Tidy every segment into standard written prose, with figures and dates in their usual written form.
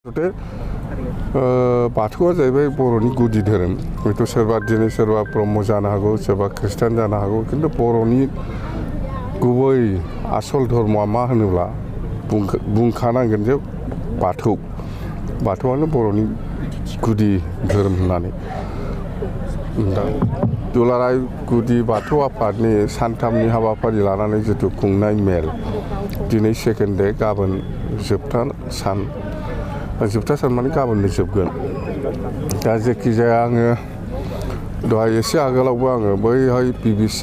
बाथौआ जाहैबाय बर'नि गुदि धोरोम हयथ' सोरबा दिनै सोरबा ब्रह्म जानो हागौ सोरबा ख्रिस्टान जानो हागौ खिन्थु बर'नि गुबै आसल धर्मआ मा होनोब्ला बुंखानांगोन जे बाथौआनो बर'नि गुदि धोरोम होननानै दा दुलाराय गुदि बाथौ आफादनि सानथामनि हाबाफारि लानानै जिथु खुंनाय मेल दिनै सेकेन्ड डे गाबोन जोबथा सान माने गाबोननो जोबगोन दा जेखिजाया आङो दहाय एसे आगोलावबो आङो बैहाय BBC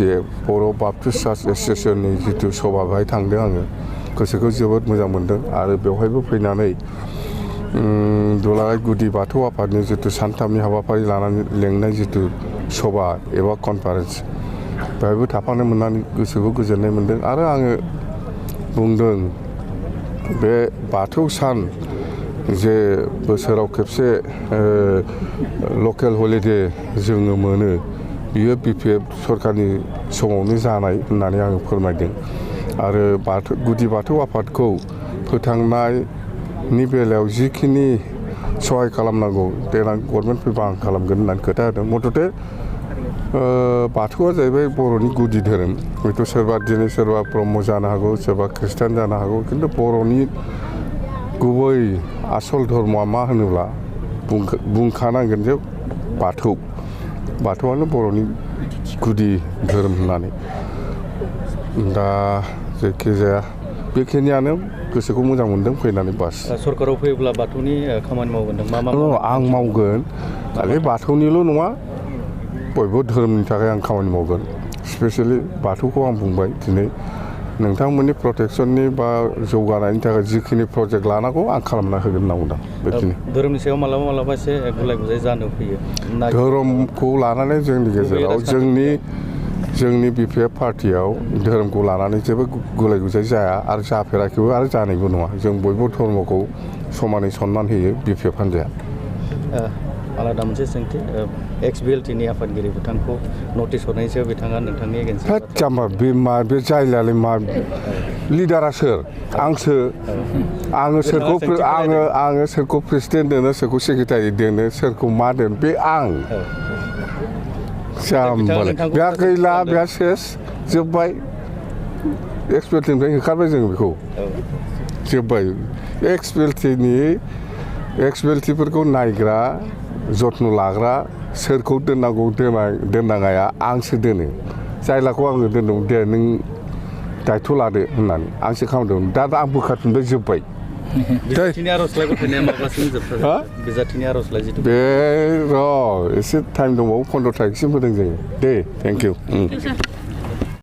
बर' बाप्टिस्ट चार्च एस'सिएशननि जिथु सभा बेहाय थांदों आङो गोसोखौ जोबोद मोजां मोनदों आरो बेवहायबो फैनानै दुलाराय गुदि बाथौ आफादनि जिथु सानथामनि हाबाफारि लानानै लेंनाय जिथु सभा एबा कनफारेन्स बेहायबो थाफानो मोननानै गोसोखौ गोजोननाय मोनदों आरो आङो बुंदों बे बाथौ सान जे बोसोराव खेबसे लकेल हलिडे जोङो मोनो बियो BPF सरकारनि समावनो जानाय होननानै आङो फोरमायदों आरो गुदि बाथौ आफादखौ फोथांनायनि बेलायाव जिखिनि सहाय खालामनांगौ देनां गभर्नमेन्ट फैबा आं खालामगोन होननानै खोथा होदों मथथे बाथौआ जाहैबाय बर'नि गुदि धोरोम हयथ' सोरबा दिनै सोरबा ब्रह्म जानो हागौ सोरबा ख्रिस्टान जानो हागौ खिन्थु बर'नि गुबै आसल धर्मआ मा होनोब्ला बुंखानांगोन जे बाथौआनो बर'नि गुदि धोरोम होननानै दा जायखिजाया बेखिनियानो गोसोखौ मोजां मोनदों फैनानै बास सरकाराव फैयोब्ला बाथौनि खामानि मावगोन मा आं मावगोन दालाय बाथौनिल' नङा बयबो धोरोमनि थाखाय आं खामानि मावगोन स्पेसियेलि बाथौखौ आं बुंबाय दिनै नोंथांमोननि प्रटेक्सननि बा जौगानायनि थाखाय जिखिनि प्रजेक्ट लानांगौ आं खालामना होगोन होनना बुंदों बेखिनि धोरोमनि सायाव मालाबा एसे गुलाय गुजाय जानो फैयो धोरोमखौ लानानै जोंनि गेजेराव जोंनि BPF पार्टियाव धोरोमखौ लानानै जेबो गुलाय गुजाय जाया आरो जाफेराखैबो आरो जानायबो नङा जों बयबो धर्मखौ समानै सनमान होयो BPF हान्जाया आलादा मोनसे सोंथि XBLTनि आफादगिरि बिथांखौ नटिस हरनायनि सायाव बिथाङा नोंथांनि एगेन्स्ट जाम्बा बे जायलायालाय मा लिडारा सोर आङो सोरखौ प्रेसिडेन्ट दोनो सोरखौ सेक्रेटारि दोनो सोरखौ मा दोनो बे आं जाम्बालाय बेहा गैला बेहा सेस जोब्बाय XBLTनिफ्राय होखारबाय जोङो बेखौ जोब्बाय XBLTफोरखौ नायग्रा जत्न लाग्रा सोरखौ दोननांगौ दोननाङाया आंसो दोनो जायलाखौ आङो दोनदों दे नों दायथ' लादो होननानै आंसो खालामदों दा आं बोखारफिनबाय जोब्बाय बे र' एसे टाइम दंबावो 15 तारिखसिम होदों जोङो दे थेंक इउ